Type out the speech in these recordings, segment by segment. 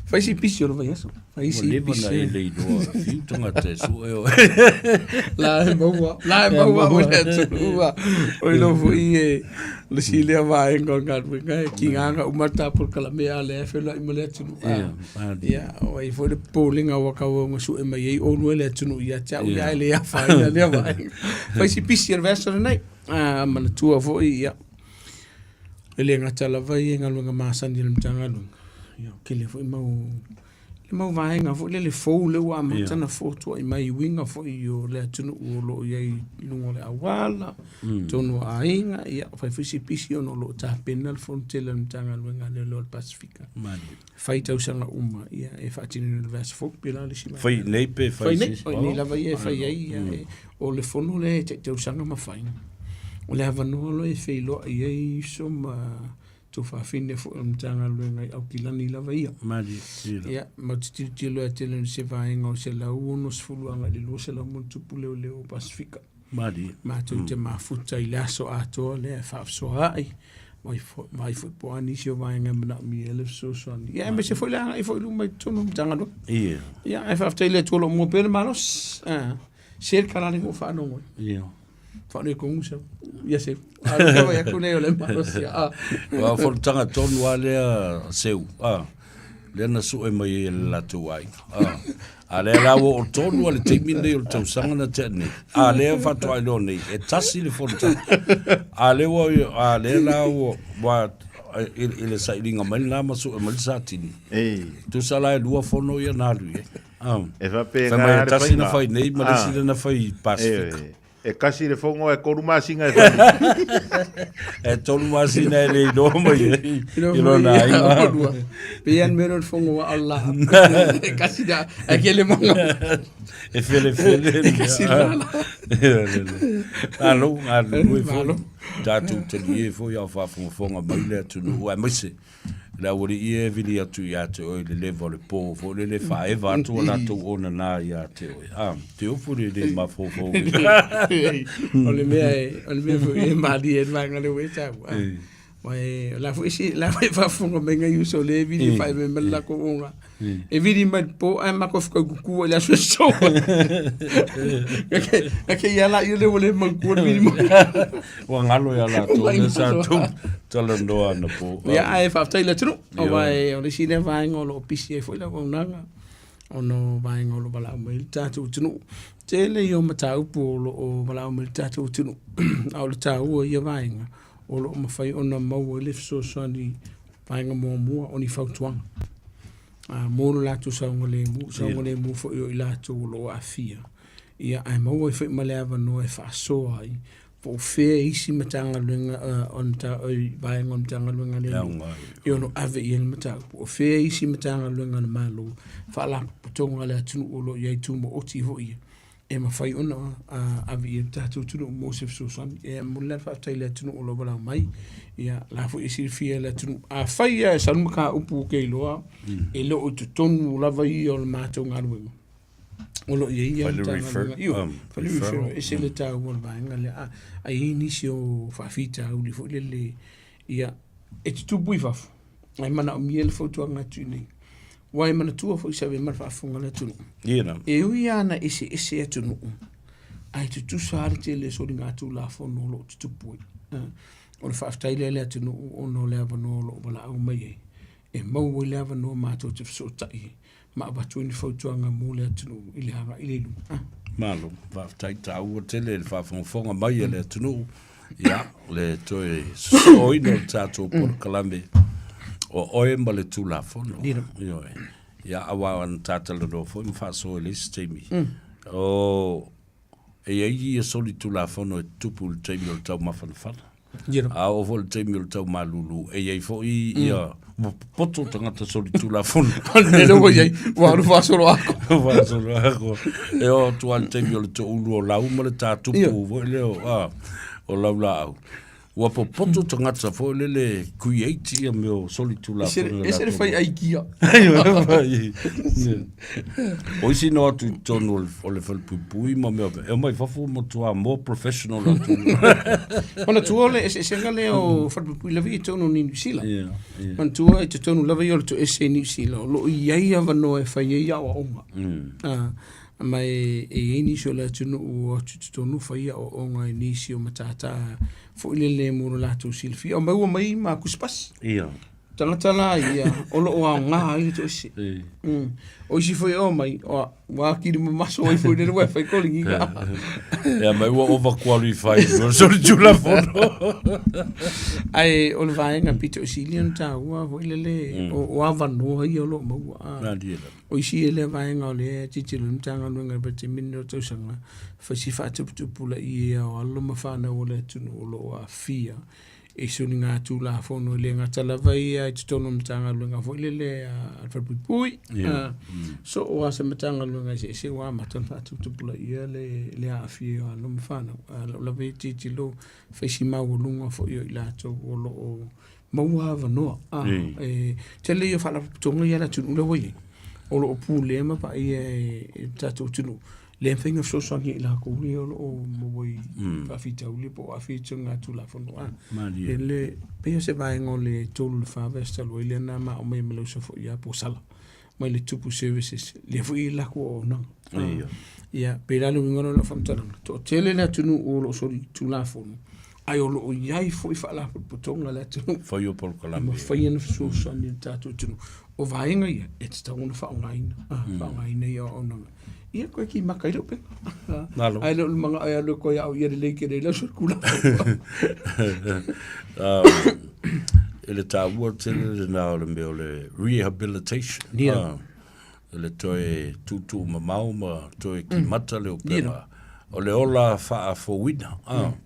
Fai si pisi o le vaiaso. Fai Ua si leva na pisi. e le iloa fiu tagata e sue oe. La e maua, la e maua o le atunuu a. O iloa foi e le isi lea vaega o le galuega e tigaga uma le ta polokalame a o lea e feiloai ma le atunuu. Ia, malie. Ia, o ai foi le popolega ua tauau ina sue mai ai oulua e le atunuu ia te au, ia ae le afaina lea vaega. Fai si pisi o le vaiaso lenei. A manatua foi, ia, e le gata lava i galuega masani a le Matagaluega, ia o tele foi mau le mau vaega foi lele fou lea ua amata ona fotuai mai i uiga foi o le atunuu o lo o i ai i luga o le auala, totonu o aiga, ia fai foi si pisi ona o lo o tapena le fono tele a le Matagaluega a Leoleo a le Pasefika. Fai tausaga uma, ia e faatinoina i le vaiaso fou, pei la o le isi vaega. Fai nei pe fai Fai nei, o nei lava ia e fai ai, ia, e, o le fono lea e tai tausaga ma fai. O le avanoa loa e feiloai ai uso ma tuafafine foi o le Matagaluega i Aukilani lava ia. Malie, sila. Ia, ma te tilotilo ia tele o se vaega o 160 agai i le 200 ma ona tupu leoleo o Pasefika. Malie. Matou te mafuta i le aso atoa lea e faafesoaai, vaai foi po o a nisi o vaega e manaomia ai le fesoasoani. Ia, aemaise foi le agai foi i luma i totonu o le Matagaluega. Ia. Ia, ae faafetai i le Atua o lo o maua pea le malosi. Ah, se le kalale ua faalogo ai. Ia. Faaletonu sau. Ia seu. A le tau atu nei o le malosi. Ah. Ua fonotaga tonu lava lea seu. Ah. Lea na sue mai ai e le latou aiga. Ah. A lea la ua oo tonu lava le taimi lenei o le tausaga na tea nei. A lea faatoa iloa nei, e tasi le fonotaga. A lea ua, a lea la ua, ua i, i le sailiga mai lena ma sue mai le Satini. Ei. Tusa la e lua fono ia na alu i ai. Ah. E faapena Fai mai e le tasi na faiga. fai nei ma le isi Ah. lea na fai i Pasifika. Ioe. E kasi le fono e tolu masina e fai. E tolu masina e le iloa mai ai i lona aiga. Pe an mero le fongo wa Allah. E kasi da e ke le manga. E fele fele. E kasi la la. Malo, galulue foi. Malo. Tatou talie foi a o faafogafoga mai le atunuu aemaise Le aualii ia e vili atu ia te oe i le leva o le po foi lele e faaeva atu a latou onana ia te oe. A, te ofu le le mafaufau. O le mea e, o le mea foi e malie ai le vaega lea ua e taua. Aua o la foi si, la foi e faafofoga mai nai uso lea e vili faaeva mai le latou ona. E vili mai le po ae matou fetaututu ai i le aso e sosoo. Na te ia la ia lea ua le manatua le vili mai. Ua galo ia latou lea sa tou talanoa anapo. Ia, ae faafetai i le atunuu. Aua o le isi lea vaega o lo o pisi ai foi le auaunaga ona o vaega o lo o valaau mai ai le tatou atunuu. Tele ia o mataupu o lo o valaau mai ai le tatou atunuu, a o le taua o ia vaega, o lo o mafai ona maua ai le fesoasoani vaega muamua o ni fautuaga mo lo latou saogalemu, saogalemu foi o i latou o lo o aafia, ia ae maua ai foi ma le avanoa e faasoa ai po o fea isi Matagaluega o le vaega o le Matagaluega a Leoleo e ono ave i ai le mataupu, o fea isi Matagaluega a le Malo, Faalapotopotoga a le atunuu o lo o i ai tumaoti foi ia e mafai ona ave i ai le tatou atunuu mo se fesoasoani. E momoli la le faafetai i le atunuu o lo o valaau mai, ia o la foi e silafia e le atunuu. Afai lava e sau le mataupu ou te iloa e le o i totonu lava ia o le matou galuega, o lo o i ai ia Fai le refer, Matagaluega. Ioe, fai le referral. referral, e ese le taua o le vaega lea. A i ai nisi o faafitauli foi lele, ia, e tutupu i fafo, ae manaomia le fautuaga atu i inei. Aua e manatua foi sa avea ma le faafofoga a le atunuu. Ia. E ui lava ina eseese atunuu, ae tutusa lava le tele o soligatulafono o lo o tutupu ai. O le faafetai lea i le atunuu ona o le avanoa o lo o valaau mai ai, e maua ai le avanoa matou te fesootai ma avatu ai ni fautuaga mo le atunuu i le agai i le luma. Malo, faafetai taua tele le faafogafoga mai a le atunuu. Ia, le toe sosooina o le tatou polokalame o oe ma le Tulafono. Ioe. Ia, aua na ta talanoa foi ma faasoa i le isi taimi. O, e i ai ia solitulafono e tutupu i le taimi o le taumafanafana. A oo foi i le taimi o le taumalulu, e i ai foi ia ua popoto tagata solitulafono. O le mea lea ua i ai, ua alu faasolo ako. Faasolo ako. E oo atu lava i le taimi o le toulu o lau ma le tatupu foi lea o, a, o laulaau. Ua popoto tagata foi lele create ia mea o solitulafono. Ese le fai aikia. O isi no atu i totonu o le falepuipui ma mea e omai fafo matua more professional atu. Manatua o le eseesega lea o falepuipui lava ia i totonu o Niu Sila. Manatua i totonu lava ia o le toese i Niu Sila o lo o i ai avanoa e fai ai aoaoga. Ma e i ai nisi o le atunuu o atu i totonu fai aoaoga i nisi o matata foi lele mo lo latou silafia. O maua mai ma tusipasi. Tagata la ia o lo o aoga ai le toese. O isi foi e omai, ua akili mamaso ai foi lele ua e fai koligiga. Ia mai ua overqualified mo solitulafono. Ae o le vaega pito i sili ona taua foi lele o avanoa ia o lo o maua. O isi ia lea vaega o lea e tilotilo ai le Matagaluega i le vaitaimi lenei o le tausaga, fai si faatuputupulaia o alo ma fanau o le atunuu o lo o aafia i soligatulafono e le gata lava ia i totonu o le Matagaluega foi lele a le Falepuipui. So o lava se Matagaluega eseese ua amata ona faatuputupulaia le aafia o alo ma fanau. A o lau lava ia tilotilo, fai si maualuga foi o i latou o lo o maua avanoa. E tele ia o faalapotopotoga ia a le atunuu lea ua i ai, o lo o pulea ma vaaia e le tatou atunuu, le mafai ona fesoasoani i latou ia o lo o maua i faafitauli po o aafia i soligatulafono. E le pei o se vaega o le 3 i le 4 vaiaso talu ai lea na ma aumai ma le uso foi ia Posala mai le Tupu Services, lea foi e i ai le latou auaunaga. Ia, pei la le uiga lea o lau faamatalaga, toatele le atunuu o lo o solitulafono, ae o lo o i ai foi faalapotopotoga a le atunuu. Fai o polokalame. E mafai ona fesoasoani i le tatou atunuu. O vaega ia, e tatau ona faaaogaina, faaaogaina ia auaunaga. Ia, koe kimaka ai le upega. Malo. Ae le o le manao e alu e koe ao ia lelei ke nei lau solitulafono. E le taua tele lena o le mea o le rehabilitation. O le toe tuutuumamao ma toe kimata le upega. O le ola faafouina,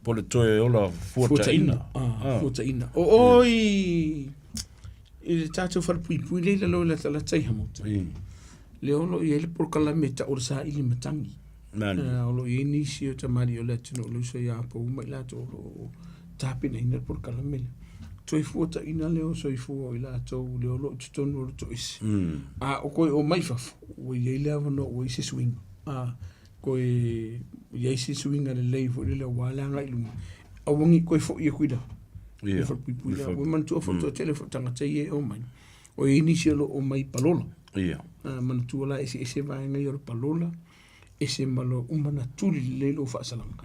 po o le toe ola fuataina. Fuataina. O o i le tatou falepuipui lea i lalo i Latalata i Hamilton, lea o lo o i ai le polokalame e tau o le saili matagi. O lo o i ai nisi o tamalii o le atunuu o le uso ia Pou ma i latou o lo o tapenaina le polokalame lea. Toe fuataina lea o soifua o i latou lea o lo o i totonu o le toese. A o koe omai i fafo, ua i ai le avanoa ua i ai se suiga. Koe i ai se suiga lelei foi lele aua le agai i luma. Aua ne i toe foi atu i lalo. I falepuipui la. Ua manatua foi toatele foi o tagata ia e omai, o i ai nisi o lo o omai i palola. Manatua la eseese vaega ia o le palola, ese ma lou uma ona tuli lelei lou faasalaga.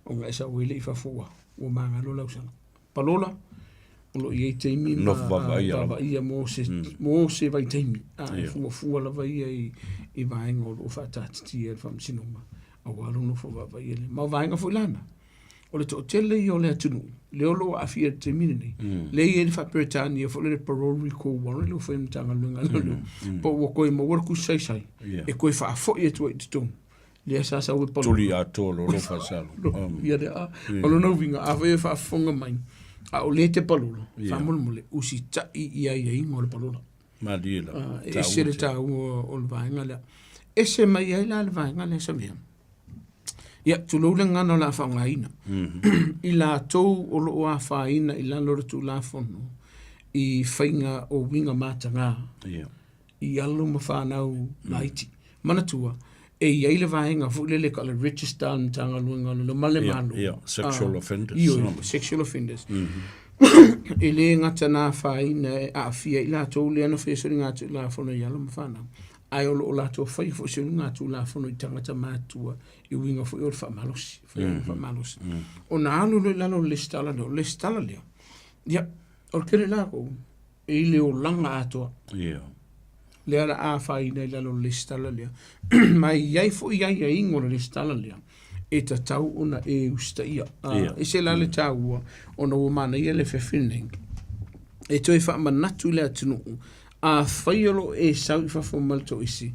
Ona e sau ai lea i fafo ua ua magalo lau sala. Palola, o lo o i ai taimi ma Nofo vaavaaia lava. vaavaaia mo se, mo se vaitaimi. A e fuafua lava ia i vaega o lo o faataatitia e le Faamasinoga aua lou nofo vaavaaia lea. Ma o vaega foi la na, o le toatele ia o le atunuu lea o lo o aafia i le taimi lenei, lea e i ai le faa-Peretania foi lea le parole recall warrant lea ua fai e le Matagaluega a Leoleo, po ua toe maua le tusi saisai e toe faafoi atu ai i totonu lea sa sau e palo. Tuli atoa lo lo faasalo. Ia lea, o lona uiga, afai e faafofoga mai, a o lea e te palola, faamolemole, usitai i aiaiga o le palola. Malie lava. E ese le taua o le vaega lea. Ese mai ai la le vaega lea Samia. Ia, tulou le gagana o le a faaaogaina. I latou o lo o afaina i lalo o le Tulafono i faiga o uiga mataga i alo ma fanau laiti. Manatua, e i ai le vaega foi lele ka le register a le Matagaluega o Leoleo ma le Malo. Sexual offenders. Ioe, sexual offenders. E le gata na afaina e aafia i latou lea na faia soligatulafono i alo ma fanau, ae o lo o latou faia foi soligatulafono i tagata matutua i uiga foi o le faamalosi, faia le faamalosi. Ona alu loa i lalo o le lesitala lea, o le lesitala lea, ia, o le tele latou e i le olaga atoa. Lea o le a afaina i lalo o le lesitala lea. Ma e i ai foi aiaiga o le lesitala lea e tatau ona e usitaia. E ese la le taua ona ua manaia le afiafi lenei e toe faamanatu i le atunuu, afai o lo o e sau i fafo ma le toese,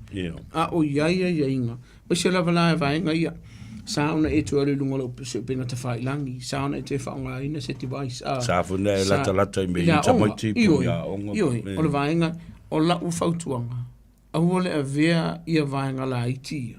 a o i ai aiaiga, aemaise lava la vaega ia, sa ona e toe alu i luga o lau upega tafailagi, sa ona e toe faaaogaina se device. Sa foi ona e latalata i mea i tamaiti po o i aoga. Ioe, o le vaega, o lau fautuaga, aua le avea ia vaega laiti ia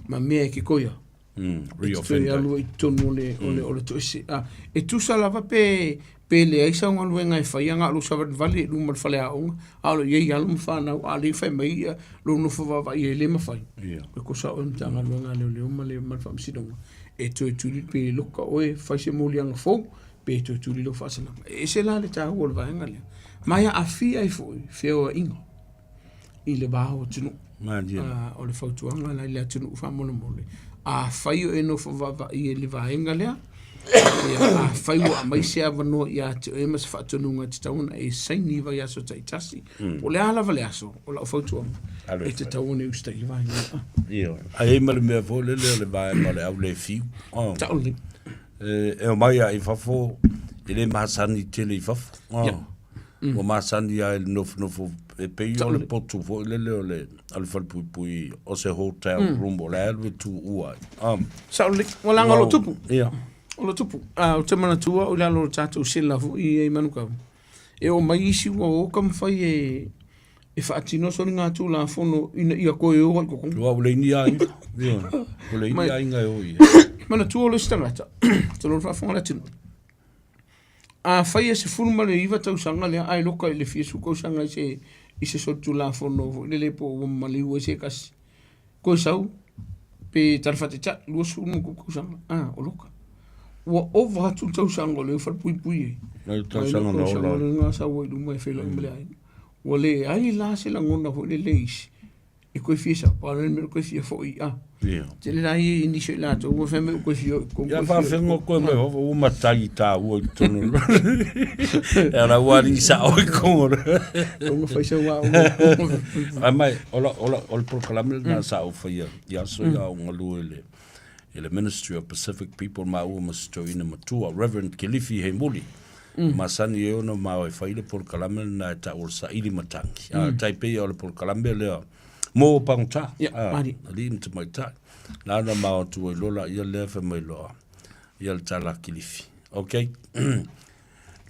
ma mea e kekoia. E te toe alu ai i totonu o le, o le, o le toese. A, e tusa lava pe, pe leai sau galuega e faia, na o lou savalivali i luma o le faleaoga, a o lo o i ai alo ma fanau, a o lea e fai mai ia, lou nofo vaavaai ai le mafai. E kosa oe i le Matagaluega a Leoleo ma le, ma le Faamasinoga e toe tuli pe loka oe, fai se moliaga fou, pe toe tuli lou faasalaga. E ese la le taua o le vaega lea. Ma e aafia ai foi feoaiga i le va o atunuu. Malie. O le fautuaga la i le atunuu faamolemole, afai o e nofo vaavaai i le vaega lea, ia, afai ua aumai se avanoa ia te oe ma se faatonuga e tatau ona e saini i vaiaso taitasi, po o le a lava le aso, o lau fautuaga, Alu e e tatau ona e usitaia le vaega lea. Ioe. Ae i ai ma le mea foi lele o le vaega o le au le fiu. Oh. Sao lelei. E omai lava i fafo, e le masani tele i fafo. Oh. Ia. Ua masani lava i le nofonofo e pei o le potu foi lele o le, o le falepuipui o se hotel room o le alu e tuua ai. Oh. Sao lelei. Ua laga o lo tupu. Ia. O lo tupu. A, ou te manatua o i lalo o le tatou sela foi i Manukau. E oo mai isi ua o taumafai e e faatino soligatulafono ina ia toe o ai i totonu. Ua ua le ni aiga. Ioe. Ua le ni aiga e o i ai. Manatua o le isi tagata, tolo le faafofoga a le atunuu. Afai e 19 tausaga lea ae loka i le fia sefulu tausaga i se i se solitulafono foi lele po ua maliu ai se tasi, toe sau pe tala faataitai 20 ma ono tupu tausaga, a o loka. Ua ova atu le tausaga o lea ua falepuipui ai. Nai le tausaga na ola ai. Lena sau ai i luma e feiloai ma le aiga. Ua leai la se lagona foi lele i isi e toe fia sau, pau le mea e toe fia foi, a. Ia. Tele la ia i nisi o i latou ua fai mai ua toe fia o i totonu. Ia faafeaga koe mai fafo ua matai taua i totonu. E ala ua alii sao i totonu. Ua fai sau aoga. Ai mai, o la, o la, o le polokalame lena sa ou faia i aso ia a o galue i le, i le Ministry of Pacific People maua ma si toeaina matua, Reverend Kelifi Heimuli. Masani ai ona ma e fai le polokalame lena e tau o le saili matangi. A tai pei o le polokalame lea mo pagota. Ia, A, alii ma tamaitai. Na ona ma o atu ai loa laia lea fai mai loa ia le tala a Kilifi. Okay.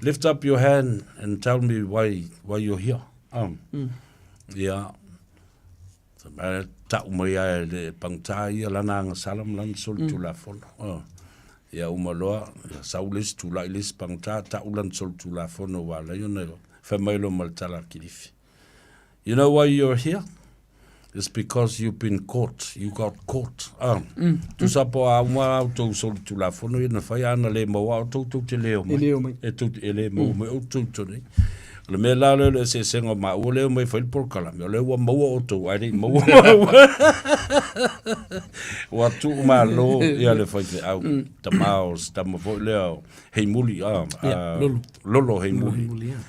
Lift up your hand and tell me why you're here. Ia, Fai mai, tau mai lava e le pagota ia lana agasala ma lana solitulafono. Oh. Ia uma loa, ia sau le isi tulai le isi pagota, tau lana solitulafono ua ala ai ona fai mai loa ma le tala a Kilifi. You know why you're here? It's because you've been caught. You got caught. Ah. Tusa po a uma a outou solitulafono ia na fai, a na le maua outou tou te le omai. E le omai. E tou e le maua mai outou tonu. O le mea la lea o le eseesega o maua lea e omai e fai le polokalame, o lea ua maua outou ae le i maua maua. Ua tuumalo ia le faifeau, tama o se tama foi lea o Heimuli, a, Ia, Lolo. Lolo Heimuli. Heimuli, ia.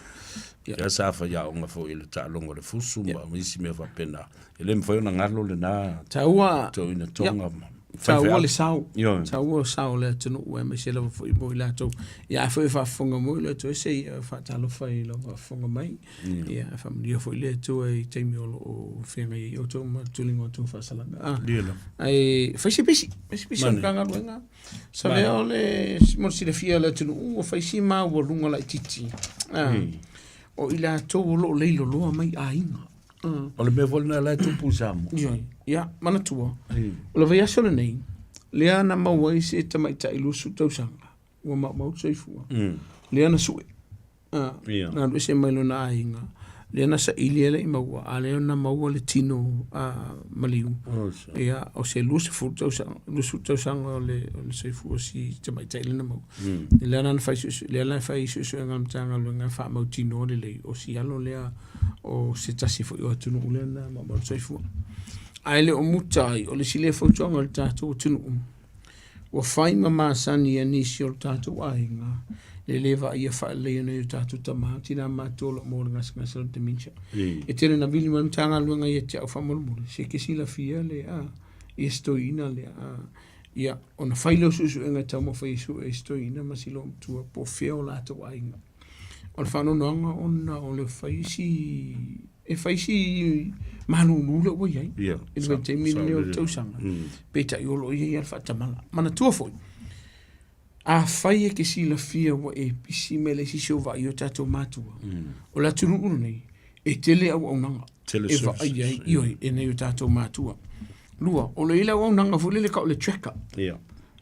Ia sa faiaoga foi i le taaloga o le fusu ma isi mea faapena. E le mafai ona galo lena Taua, toeaina Tonga ma taua faifeau. le sao, Ioe. taua le sao o le atunuu aemaise lava foi mo i latou. Ia a foi e faafofoga mai le Atua se i faatalofa i lau faafofoga mai. Ia faamanuia foi le Atua i taimi o lo o feagai ai outou ma le tuliga o outou faasalaga. Ah, Ia lava. ae fai se pisi, fai se pisi o le Mane. Matagaluega. Savea o le mo le silafia e le atunuu ua fai si maualuga laitiiti. Ah, o i latou o lo o leiloloa mai aiga. O le mea foi lena la e tupu i Samoa. Ioe. Ia, manatua, o le vaiaso lenei, lea na maua ai se tamaitai 20 tausaga, ua maumau le soifua, lea na sue, Ia. na alu ese mai lona aiga, lea na saili e le i maua, a lea na maua le tino maliu. Oh, sa. Ia, o se 20 tausaga, 20 tausaga o le, o le soifua o si tamaitai lea na maua. Lea la na fai suesue, lea la e fai suesuega a le Matagaluega e faamautinoa lelei, o si alo lea o se tasi foi o atunuu lea na maumau le soifua. Ae le o muta ai, o le isi lea fautuaga i le tatou atunuu, ua fai ma masani e nisi o le tatou aiga le le vaaia faalelei o nai o tatou tama, tina matutua o lo o maua i le gasegase o le dementia. E tele ina vili mai le Matagaluega ia te au faamolemole, se e te silafia le, a, ia se toeaina lea, a, ia, ona fai lea o suesuega e taumafai e sue ai se toeaina ma si loomatua po o fea o latou aiga. O le faanoanoaga ona o le fai si e fai si malulu lea ua i ai i le vaitaimi lenei o le tausaga. Peitai o lo o i ai lava le faatamala. Manatua foi, afai e te silafia ua e pisi mai le isi si o vaai o tatou matua, o le atunuu lenei, e tele auaunaga e vaaia ai, ioe, e nai o tatou matua. Lua, o lo o i ai le auaunaga foi lele tau o le tracker. Ia.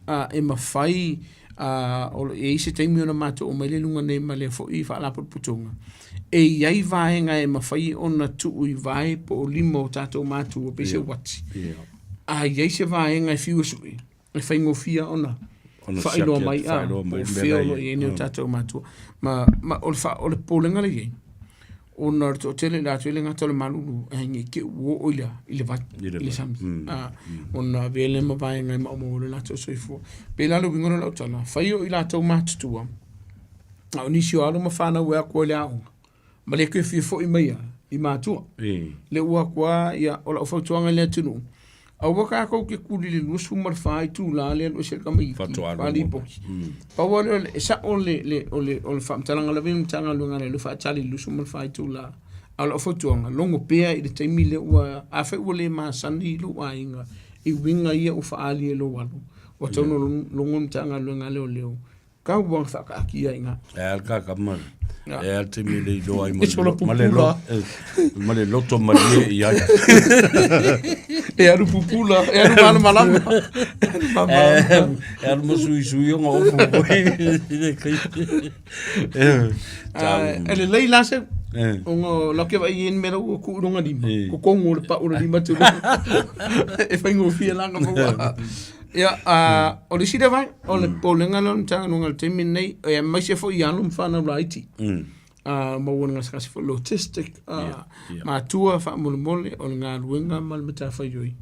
A, e mafai a, o lo o i ai se taimi ona matou oo mai lea i luga nei ma lea foi faalapotopotoga, e i ai vaega e mafai ona tuu i vae po o lima o tatou matua pei se uati. Ia. A i ai se vaega e fiu e sue, e faigofie ona faailoa mai, a, po o fea o lo o i ai nei o tatou matua. Ma, ma o le, fa, o le popolega lea e i ai, ona o le toatele i latou e le gata o le malulu, ae ne i te i ua oo i le, i le vai, i le sami. A, ona avea lea ma vaega e maumau ai lo latou soifua. Pei la le uiga o lau tala, fai o i latou matutua, a o nisi o alo ma fanau e atu ai i le aoga, ma le toe fia foi mai lava i matua. Lea ua atu lava, ia, o lau fautuaga i le atunuu, aua tatou te tuli i le 24 itula lea e alu ese ai le tamaiti Faatoa alu faalipoti. Pau lava lea o le, e sao le, le, o le, o le faamatalaga lava ia o le Matagaluega a Leoleo faatali i le 24 itula. A o lau fautuaga, logo pea i le taimi lea ua, afai ua le masani lou aiga i uiga ia ua faaali e lou alu, ua tatau ona logo le Matagaluega a Leoleo Kau ua whakaakia i ngā. E al ka ka ma. E al te me le iloa ai ma ma le lo ma le loto malie i ai. E alu pupula, e alu malamalama. E alu malamalama. E alu ma sui sui o ngā ofu koi. E le lei la se. O ngā lau ke vai en mera ua ku urunga lima. Ko kongo le pa ura lima tu. E whaingofia langa maua. Ia, o le isi lea vaega, o le popolega lea o le Matagaluega i le taimi lenei, aemaise foi i alo ma fanau laiti, maua i le gasegase foi o le autistic, matua faamolemole, o le galuega ma le matafaioi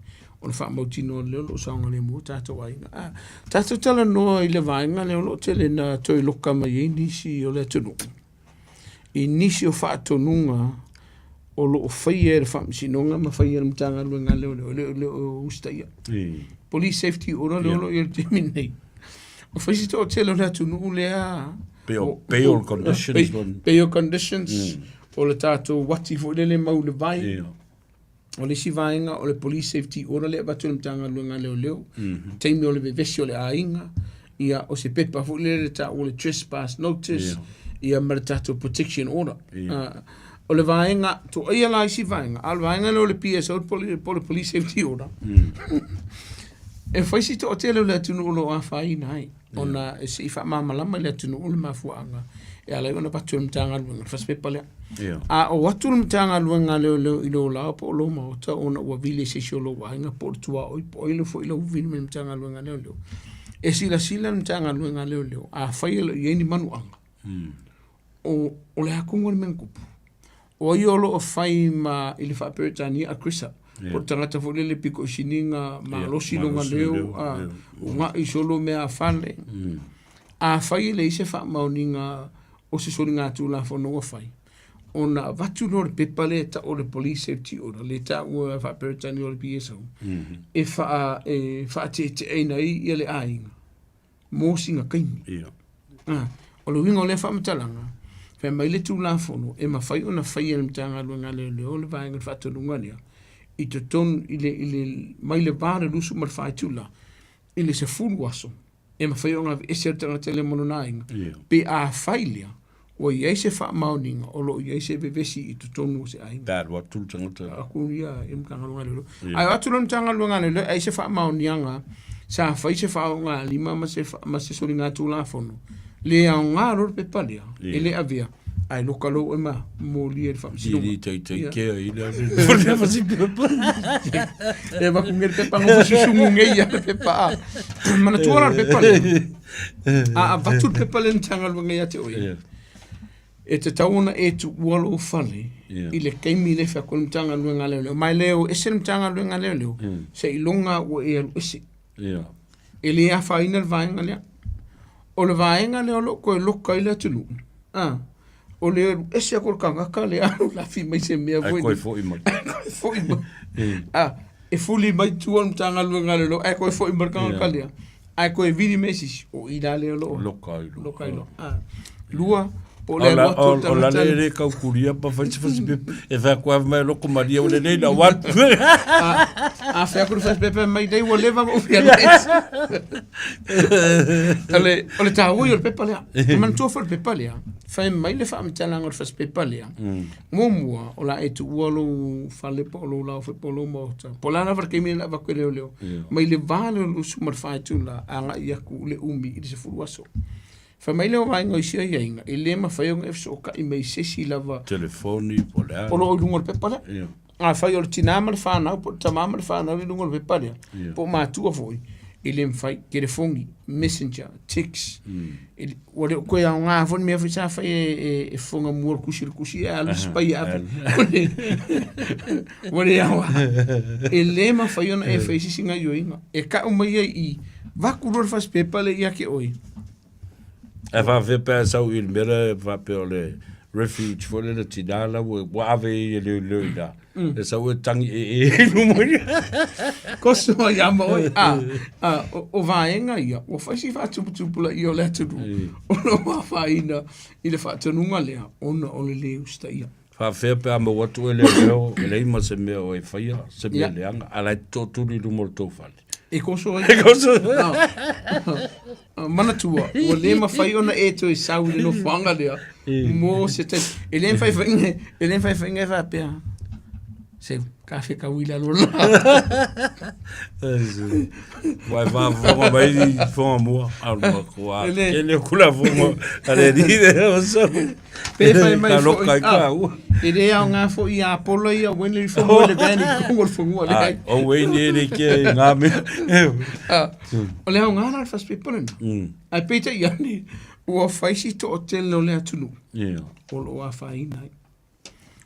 o le faamautinoa lea o lo o saogalemu o tatou aiga. A tatou talanoa i le vaega lea o lo o tele ina toe loka mai ai nisi o le atunuu i nisi o faatonuga o lo o faia e le Faamasinoga ma faia e le Matagaluega a Leoleo, e le o usitaia. Police Safety Order lea o lo o i ai i le taimi nei. Ua fai si toatele o le atunuu lea. Bail conditions. Bail conditions. O le tatou uati foi lele mau i le vai. O le isi vaega o le Police Safety Order lea e avatu e le Matagaluega a Leoleo, taimi o le vevesi o le aiga, ia o se pepa foi lele le taua o le trespass notice, ia ma le tatou protection order. O le vaega, toaia la isi vaega, a o le vaega lea o le PSO po o le Police Safety Order, e fai si toatele o le atunuu o lo o afaina ai, ona se i faamalamalama i le atunuu le mafuaaga e ala ai ona avatu e le Matagaluega le fasipepa lea. A o atu le Matagaluega a Leoleo i lou laoa po o lou maota ona ua vili e se isi o lou aiga po o le tuaoi po o ai foi lau vili mai le Matagaluega a Leoleo, e silasila le Matagaluega a Leoleo afai e le o i ai ni manuaga, o le a tonu le mea na tupu? O ai o lo o fai ma i le faa-Peretania aggressor, po o le tagata foi lele pito i sili ona malosi lona leo, una'i solo mea a fale. Afai e leai se faamaoniga o se soligatulafono ua fai, ona avatu lea o le pepa lea e tau o le Police Safety Order, lea e taua faa-Peretania o le PSO, e faateeteaina ai le aiga mo sina taimi. Ah, o le uiga o lea faamatalaga, fai mai le Tulafono e mafai ona faia e le Matagaluega a Leoleo le vaega o le faatonuga lea i totonu i le, i le, mai le va o le 24 itula i le 10 aso e mafai ona aveese le tagata lea ma lona aiga pe afai lea ua i ai se faamaoniga o lo o i ai se vevesi i totonu o se aiga. Pe alu atu le tagata. Aku ia i le Matagaluega a Leoleo. Ae o atu loa le Matagaluega a Leoleo ai se faamaoniaga sa fai se faaaogalima ma se ma se soligatulafono, le aoga loa le pepa lea e le avea ae loka loa oe ma molia i le faamasinoga. Ili teitei kea i le E avatu nei le pepa nofo susugu nei ia le pepa a. Manatua la le pepa lea. A avatu le pepa lea i le Matagaluega ia te oe, e tatau ona e tuua lou fale i le taimi lea e fai atu ai le Matagaluega a Leoleo. Ma e le o ese le Matagaluega a Leoleo, seiloga ua e alu ese. E le afaina le vaega lea. O le vaega lea o lo o toe loka ai le atunuu, o le alu ese atu o le tagata lea alu lafi mai se mea foi. Ae toe foi mai. Ae toe foi mai. E fuli mai tua le Matagaluega a Leoleo, ae toe foi mai le tagata lea. Ae toe vili mai se isi, o i la lea o lo o loka ai loa. Loka ai loa. Lua, po o le alu atu o le O la tagata le le kau kuria pa fai se fasi pepa. E fai atu mai loko maria o le nei na watu. A fai atu le fasi pepa mai nei ua leva ma ufi alu ese. O le taua ia o le pepa lea. E manatua foi le pepa lea. Fai mai le faamatalaga o le fasipepa lea, muamua, o le a e tuua lou fale po o lou laoa foi po o lou maota, po o le a lava le taimi lea o le a avatu e leoleo, mai le 24 itula agai atu i le umi i le 10 aso. Fai mai lea o vaega o isi aiaiga, e le mafai ona e fesootai mai i se isi lava Telefoni po o le a. o lo o i luga o le pepa lea. Afai o le tinā ma le fanau po o le tamā ma le fanau i luga o le pepa lea, po o matua foi, e le mafai, telefoni, messenger, text, ua le o toe aoga foi le mea foi sa fai e fofoga mua o le tusi i le tusi ae alu isi pai e ave. Ua le aoga. E le mafai ona e faia se isi gaoioiga. E tau mai ai i i, vaku loa le fasipepa lea ia te oe. Ae faapefea pe a sau i le mea lea faapea o le refuge foi lele tinā la ua ua ave ai e leoleo i ina. E sau e tangi ee i luma i Koso ai ama oe. A, a, o, o vaega ia, ua fai si faatuputupulaia o le atunuu, o lo o afaina i le faatonuga lea, ona o le lē usitaia. Faapefea pe a maua atu e leoleo, e leai ma se mea o e faia, se mea leaga, a o la e tootuli i luma o le tou fale. E koso ai. E koso. Ah, manatua, ua le mafai ona e toe sau i le nofoaga lea mo se taimi. E le mafai foi, e le mafai foi e faapea, se kafe kau i lalo la. Ua e faafofoga mai i foga mua, a o le matua tele o kulafono a le alii lea o sau. Pe fai mai Ka foi, loka i ah, ka ua. e le aoga foi ia Apollo ia wen le fonua le van i totonu o le fanua le ai. O wei ni le ke i ngā mea. Ah, o le aoga la le fasipepa lena. Ae peitai ane, ua fai si toatele o le atunuu o lo o afaina ai.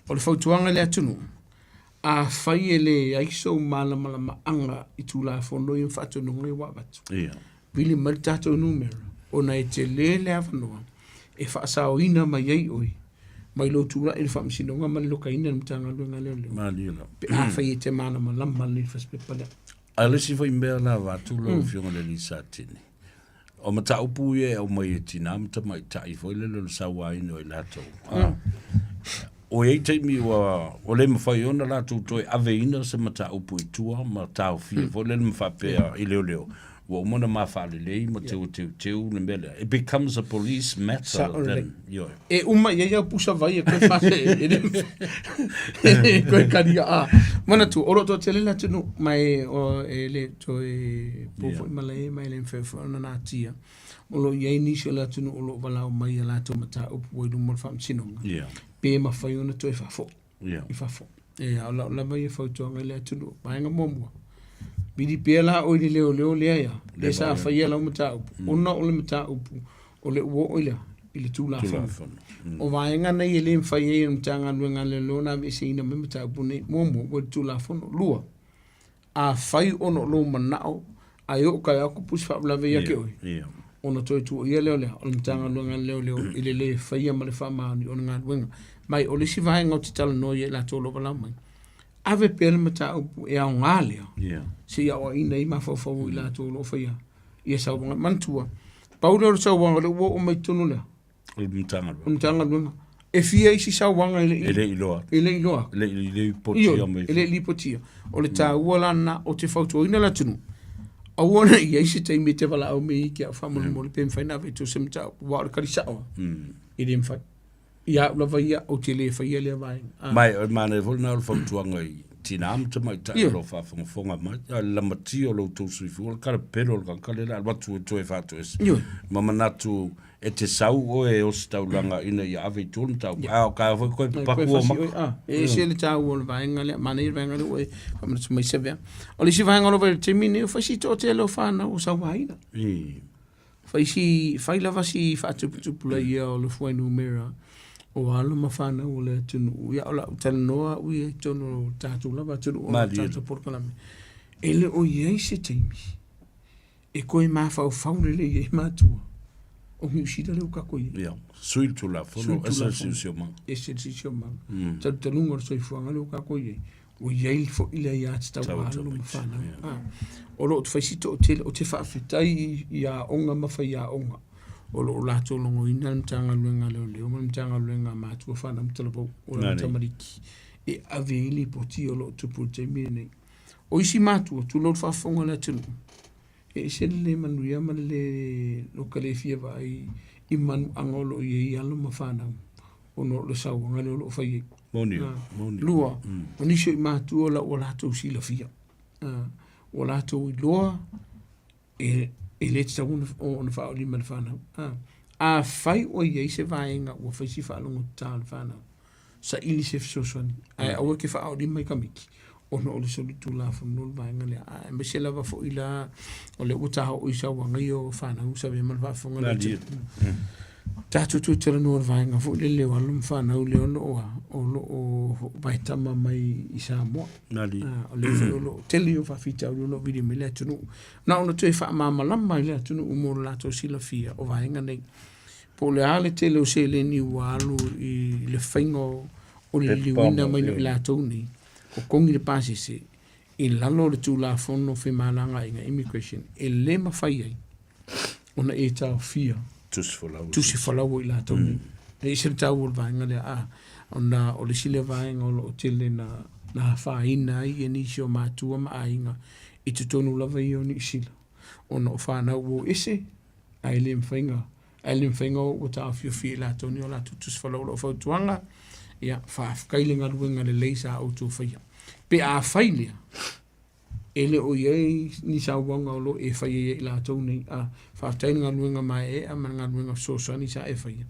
O le fautuaga i le atunuu, afai e leai sou malamalamaaga i Tulafono ia ma faatonuga ia ua avatu, vili mai le tatou numera ona e tele le avanoa e faasaoina mai ai oe mai lou tulai i le Faamasinoga ma le lokaina i le Matagaluega a Leoleo pe afai e te malamalama lelei i le fasipepa lea. A o le isi foi mea la avatu lau Afioga i le alii Satini, O mataupu ia e aumai e tinā ma tamaitai foi lele o le sauaina o i latou. Ua i ai taimi ua, ua le mafai ona latou toe aveina se mataupu i tua ma taofia foi lele ma faapea i leoleo, ua uma ona ma faalelei ma teuteuteu le mea lea. It becomes a police matter then. Ioe. E uma i ai au pusa vai e koe fase e le e koe karia a. Manatua, o lo o toatele le atunuu ma e, o, e le toe po foi malae ma e le mafai foi ona natia. O lo o i ai nisi o le atunuu o lo o valaau mai i a latou mataupu ua i luma o le faamasinoga, pe mafai ona toe faafoi i fafo. E, a o lau lava ia fautuaga i le atunuu. Vaega muamua, vili pea la oe i le leoleo lea ia, lea sa faia lau mataupu, ona o le mataupu o le ua oo i le i le Tulafono. O vaega nei e le mafai ai e le Matagaluega a Leoleo ona aveeseina mai mataupu nei. Muamua, ua i le Tulafono. Lua, afai ona o lou manao ae oo taeao tupu se faalavelave ia te oe, ona toe tuuaia lea o le a? O le Matagaluega a Leoleo i le le faia ma le faamaoni o le galuega. Ma o le isi vaega ou te talanoa i ai latou o lo o valaau mai, ave pea le mataupu e aoga lea se i aoaina ai mafaufau o i latou o lo o faia ia sauaga. Manatua, pau lea o le sauaga lea ua oo mai totonu lea. O le Matagaluega. O le Matagaluega. E fia isi sauaga e le i. E le i iloa. E le i iloa. E le i lipotia mai. E le i lipotia. O le taua la lena, ou te fautuaina le atunuu, aua ne i i ai se taimi e te valaau mai ai ki au faamolemole pe mafai ona ave i tua se mataupu, aua o le tali sao lava, e le mafai. Ia au lava ia, ou te le faia lea vaega. Ma e manaia foi lena o le fautuaga i tinā ma tamaitai o lo o faafogafoga mai, a o le lamatia o lo outou soifua, o le kalapelo o le tagata lea o le a alu atu e toe faatoese ma manatu e te sau oe e ositaulaga ina ia ave i tua le mataupu, a o ka foi koe paku o maka. E ese le taua o le vaega lea, manaia le vaega lea ua e faamanatu mai Savea. O le isi vaega o lo o vaai i le taimi lenei, ua fai si toatele o fanau o sauaina. Fai si, fai lava si faatuputupulaia o le fuainumera o alo ma fanau o le atunuu. Ia, o lau talanoa au ia i totonu o le tatou lava atunuu o le tatou polokalame. E le o i ai se taimi e toe mafaufau lelei ai matua o Niu Sila lea ua tatou i ai. Ia, sui le Tulafono, ese le siosiomaga. Ese le siosiomaga. Talutaluga o le soifuaga lea ua tatou i ai. Ua i ai foi le aiatatau a alo ma fanau. O lo o fai si toatele, ou te faafetai i aoga ma faiaoga o lo o latou logoina le Matagaluega a Leoleo ma le Matagaluega a Matua Fanau ma Talavou o le tamaliki e ave ai lipoti o lo o tupu i le taimi lenei. O isi matua, tulou le faafofoga a le atunuu, e ese le le manuia ma le le loka le fia vaai. i manuaga o lo o i ai alo ma fanau ona o le sauaga lea o lo o fai ai. Moni, moni. Lua, o nisi o i matua la ua latou silafia, ua latou iloa e le tatau ona faaolima e le fanau. Afai ua i ai se vaega ua fai si faalogotata o le fanau, saili se fesoasoani, ae aua e te faaolima i tamaiti ona o le solitulafono le vaega lea. Aemaise lava foi la o lea ua taoo i sauaga ia o fanau sa avea ma le faafofoga a le atunuu. Tatou toe talanoa i le vaega foi lele o alo ma fanau lea o lo o, o lo o vaetama mai i Samoa. O lea foi o lo o tele o faafitauli o lo o vili mai le atunuu. Na ona toe faamalamalama i le atunuu mo le latou silafia o vaega nei. Po o le a le tele o seleni ua alu i le faiga o le liliuina mai o i latou nei, totogi le pasese i lalo o le Tulafono o Femalagaaiga, Immigration, e le mafai ai ona e taofia tusi folau o i latou nei. E ese le taua o le vaega lea, a, ona o le isi lea vaega o lo o tele na afaina ai nisi o matua ma aiga i totonu lava ia o Niu Sila, ona o fanau ua o ese, ae le mafai ona ae le mafai ona ua taofiofia e i latou nei o latou tusi folau. O lau fautuaga, ia, faafetai le galuega lelei sa outou faia. Pe a fai lea, e le o i ai ni sauaga o lo o e faia ia i latou nei, a faafetai le galuega maeaea ma le galuega fesoasoani sa e faia,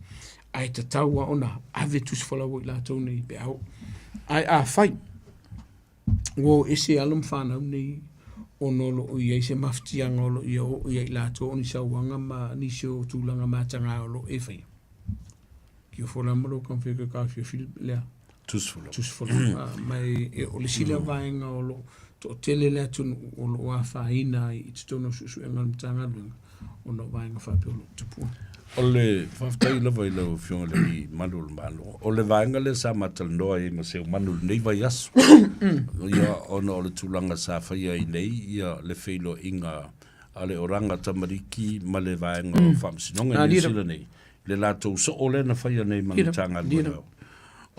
ae tatau lava ona ave tusi folau o i latou nei pe a oo. Ae afai ua o ese alo ma fanau nei ona o lo o i ai se mafatiaga o lo o ia oo ia i latou o ni sauaga ma nisi o tulaga mataga o lo o e faia, Kiofo la ma lou taumafai e toe taofiofi lea tusi folau. Ma e, o le isi lea vaega o lo o toatele le atunuu o lo o afaina ai i totonu o suesuega a le Matagaluega ona o vaega faapea o lo o tupu ai. O le faafetai lava i lau Afioga i le Alii Malu o le Malo. O le vaega lea sa matalanoa ai ma Seumanu i lenei vaiaso, ia, ona o le tulaga sa faia ai nei ia le feiloaiga a le Oranga Tamariki ma le vaega o Faamasinoga i Niu Sila nei, le latou soo lea na faia nei ma le Matagaluega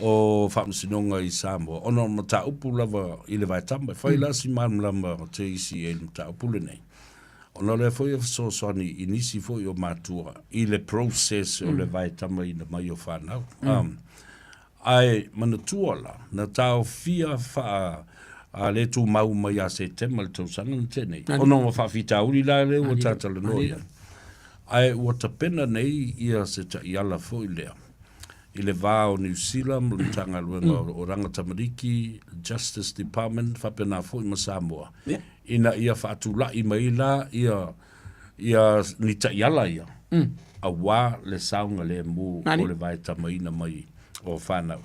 o Faamasinoga i Samoa, ona o mataupu lava i le vaetama. E fai la si malamalama o te isi i le mataupu lenei, ona o lea foi e fesoasoani i nisi foi o matua i le process o le vaetamaina mai o fanau. Ae manatua la, na taofia faa a le tumau mai ia Setema i le tausaga na tea nei, ona o faafitauli la lea ua ta talanoa i ai. Ae ua tapena nei ia se taiala foi lea i le va o Niu Sila ma le Matagaluega o Oranga Tamariki, Justice Department, faapena foi ma Samoa, ina ia faatulai mai la ia ia ni taiala ia, aua le saogalemu o le vaetamaina mai o fanau.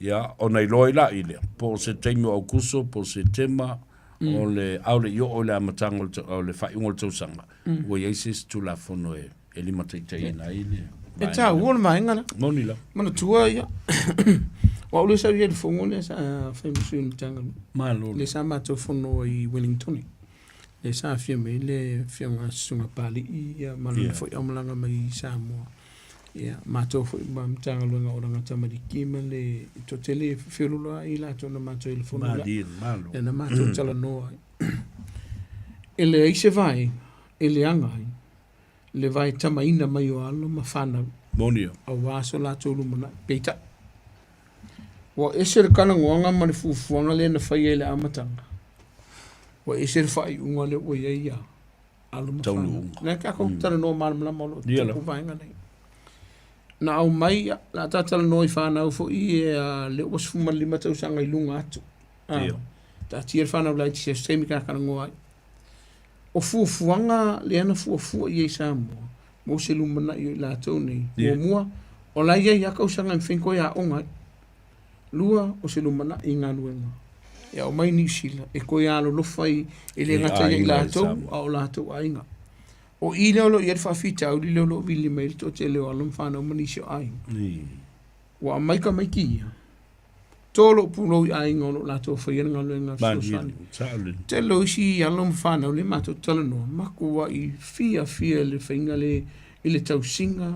Ia, ona iloa ai laʻi lea, po o se taimi o Aukuso, po o Setema, o le, ʻaʻole i oo i le amataga o le, o le faaiuga o le tausaga, ua i ai se isi Tulafono e, e limataitaiina ai le E taua le vaega lea. Moni lava. Manatua ia, o au lea sa i ai i le fono lea sa fai ma sui o le Matagaluega. Malo. Lea sa matou fono ai i Wellington. Lea sa afio mai ai le Afioga Susuga Papalii ia ma lana foi aumalaga mai i Samoa. Ia, matou foi ma Matagaluega o Oranga Tamariki ma le toatele feululuai latou na matou i le fono lea. Malie, malo. Lea na matou talanoa ai. E leai se vaega e leaga ai le vaetamaina mai o alo ma fanau. Moni ia. Aua so latou lumanai. Peitai, ua ese le talanoaga ma le fuafuaga lea na faia i le amataga, ua ese le faaiuga lea ua i ai ia alo ma fanau. Lea tatou talanoa malamalama o lo o tupu vaega nei. Na aumai, o le a ta talanoa i fanau foi ia lea ua 15 tausaga i luga atu. Taatia le fanau laiti i se isi taimi ta talanoa ai. O fuafuaga lea na fuafua i ai Samoa mo se lumanai o i latou nei. Muamua, o la e i ai lava tausaga e mafai ona toe aoga ai. Lua, o se lumanai i galuega e aumai Niu Sila e toe alolofa ai, e le gata ia i latou, a o latou aiga. O i lea o lo o i ai le faafitauli lea o lo o vili mai ai le toatele o alo ma fanau ma nisi o aiga. Ua aumai tamaiti ia, to lou pulou i aiga o lo o latou faia le galuega fesoasoani. Tele o isi alo ma fanau lea matou te talanoa, matuai fiafia i le faiga le i le tausiga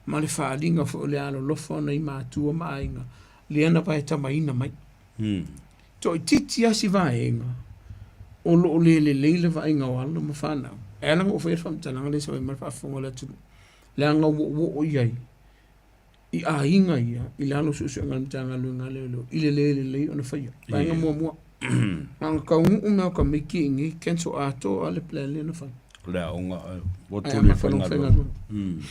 ma le faaaliga foi o le alolofa o nai matua ma aiga lea na vaetamaina mai. Toaitiiti lava si vaega o lo o le lelei le vaaiga o alo ma fanau. E ala ona ou faia le faamatalaga lea sa fai mai le faafofoga a le atunuu. Leaga ua ou oo i ai i aiga ia i lalo o suesuega a le Matagaluega a Leoleo i le le lelei ona faia. Vaega muamua, na ona taunuu mea o tamaiti i inei cancel atoa lava le plan lea na fai. O le aoga ua Ae tuli e amata loa ona faigaluega. faigaluega.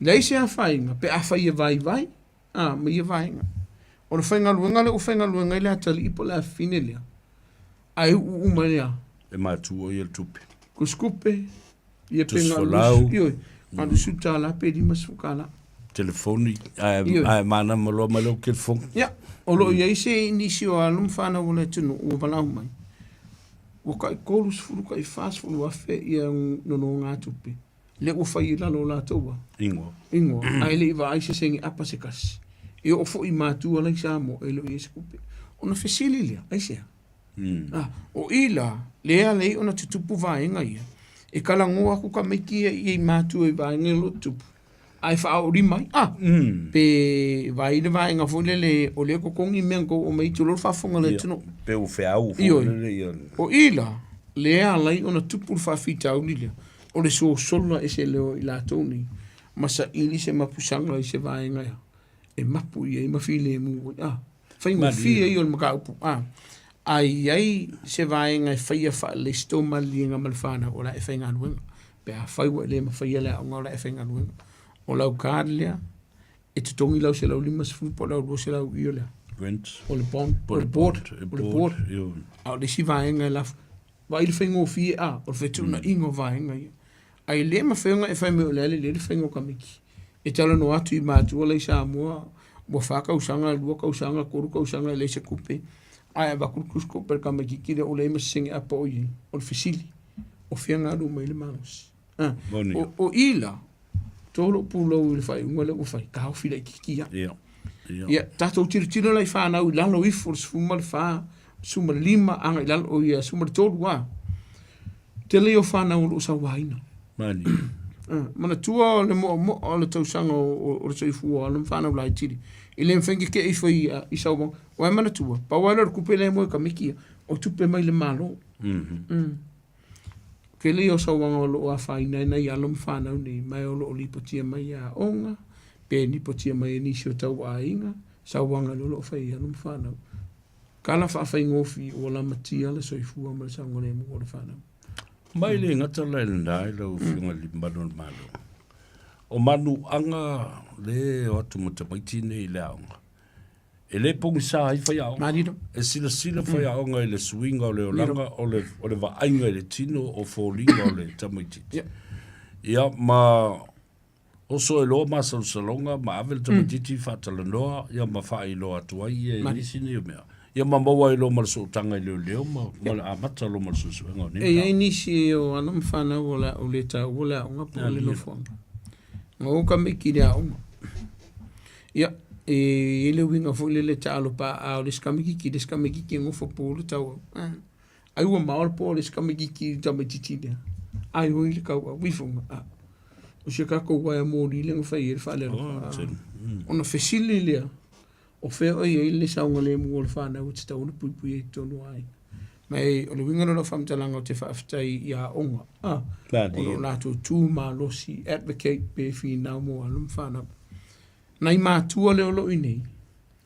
Leai se afaina pe afai e vaivai a, ma ia vaega. O le faigaluega lea ua faigaluega ai le atalii po o le afafine lea, ae uu uma i le a? E matua ia le tupe. Tusitupe, ia pe Tusi folau. ioe, na o le $10 pe $50. Telefoni, ae manama loa mai lau telefoni. Ia, o lo o i ai se nisi o alo ma fanau o le atunuu ua valaau mai, ua tai 30 tai 40 afe ia nonogatupe lea ua fai i lalo o latou a Ingoa. Ingoa, ae le i vaai se sene apa se tasi. E oo foi i matua la i Samoa e le o i ai se tupe. Ona fesili lea, aisea? Ah, o i la, lea alai ona tutupu vaega ia, e talanoa atu tamaiti ia i matua i vaega ia o lo o tutupu, ae faaoolima ai, ah, pe vaai le vaega foi lele o lea e totogi mea na tou aumai tulou le faafofoga a le atunuu. Pe ua feau foi lele ia. O i la, lea alai ona tupu le faafitauli lea, o le sosolo ese lea o i latou nei, ma saili se mapusaga i se vaega ea e mapu i ai ma filemu ai. Ah, faigofie ia o le mataupu. Ah, a i ai se vaega e faia faalelei se tou maliliega ma le fanau, o le a e faigaluega. Pe afai ua e le mafaia le aoga, o le a e faigaluega. O lau card lea, e totogi lau 150 po o lau 200 i o lea. Rent. O le bond, o le board, o le board. A o le isi vaega e lafo, vaai le faigofie a, o le fetuunaiga o vaega ia. Ae le mafai ona e fai mai o le a lelei le faiga o Kamiki. E talanoa atu i matua la i Samoa, ua fa tausaga, lua tausaga, tolu tausaga e leai se tupe, ae avatu le tusitupe a le tamaitiiti lea ua leai ma se sene apa o i ai. O le fesili, o fea na alu mai ai le malosi? O i la, to lou pulou i le faaiuga lea ua fai, taofi laitiiti lava. Ia, tatou tilotilo la i fanau i lalo ifo o le 14, 15 agai i lalo, oi, 13 lava. Tele ia o fanau o lo o sauaina. Mani. Manatua le moomoo o le tausaga o le soifua o alo ma fanau laitili. E le mafai ona tetee ifo i sauaga. Aua e manatua, pau lava lea o le tupe lea e moe tamaiti ia, o tupe mai le Malo. Tele ia o sauaga o lo o afaina ai nai alo ma fanau nei, ma o lo o lipotia mai e aoga, pe lipotia mai e nisi o tauaiga, sauaga o lo o fai e alo ma fanau. Tala faafaigofie ua lamatia le soifua ma le saogalemu o le fanau. Ma e le gata la i lena i lau Afioga i le Malu o le Malo. O manuaga le o atu ma tamaiti nei i le aoga. E le pogisa ai faiaoga. Malilo. E silasila faiaoga i le suiga o le olaga, o le, o le vaaiga i le tino, o foliga o le tamaitiiti. Ia, ma Oso e loa masalosaloga ma ave le tamaitiiti i faatalanoa ia ma faailoa atu ai ia i nisi nei o mea. Ia ma maua ai loa ma le sootaga i leoleo ma, ma le amata loa ma le suesuega o nei E i ai nisi o alo ma fanau o le a ou le taua le aoga po o le nofoaga. Na o tamaiti i le aoga. Ia, e i ai le uiga foi lele e taalo paaa o le isi tamaitiiti, le isi tamaitiiti e nofo po le tauau. Ai ua mao le po o le isi tamaitiiti i le tamaitiiti lea. Ai oi le tauau, uifoga. A, o si a tatou uaea moli lea na fai ai le faalealofa. Ona fesili lea, o fea o i ai le saogalemu o le fanau e tatau ona puipui ai i totonu o aiga. Ma e, o le uiga lena o lau faamatalaga ou te faafetai i aoga, a, o lo o latou tu malosi, advocate pe finau mo alo ma fanau. Nai matua lea o lo o i inei,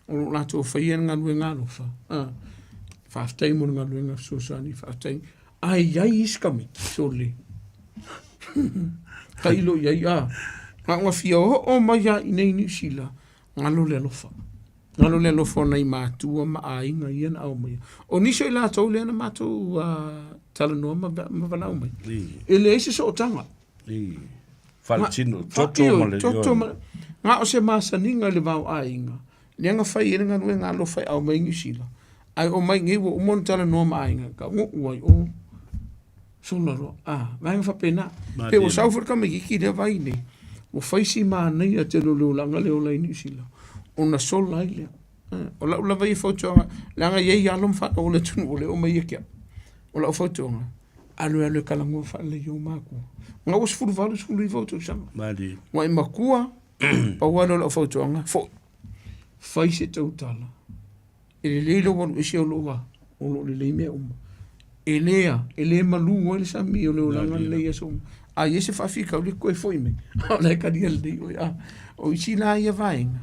o lo o latou faia le galuega alofa, a, faafetai mo le galuega fesoasoani, faafetai. Ae i ai isi tamaiti, sole, tailo i ai, a, na ona fia oo mai lava i inei i Niu Sila, galo le alofa. Galo le alofa o nai matua ma aiga ia na aumaia. O nisi o i latou lea na matou talanoa ma valaau mai, e leai se sootaga. Faaletino, toto ma le... Toto ma... Na o se masaniga i le va o aiga, lea na fai ai le galuega alofa e aumai i Niu Sila, ae omai nei ua uma ona talanoa ma aiga, taunuu ai o sola loa. A, vaega faapena. Pe ua sau foi le tamaitiiti lea vai nei, ua fai si manaia tele o le olaga lea e ola ai Niu Sila, ona sola ai lea. O lau lava ia fautuaga, leaga e i ai alo ma fanau o le atunuu o lea e omai ia te au. O lau fautuaga, alu alu e talanoa faalelei i ou matua. Na ua 18, 19 ou tausaga. Malie. Ua e matua, pau lava lea o lau fautuaga, foi. Fai se tautala. E lelei lou alu ese o lou a, o lo o lelei mea uma. E le a, e le malu ai le sami o le olaga lenei i aso uma. A i ai se faafitauli e toe foi mai, a o la e talia lelei oe. A o isi la ia vaega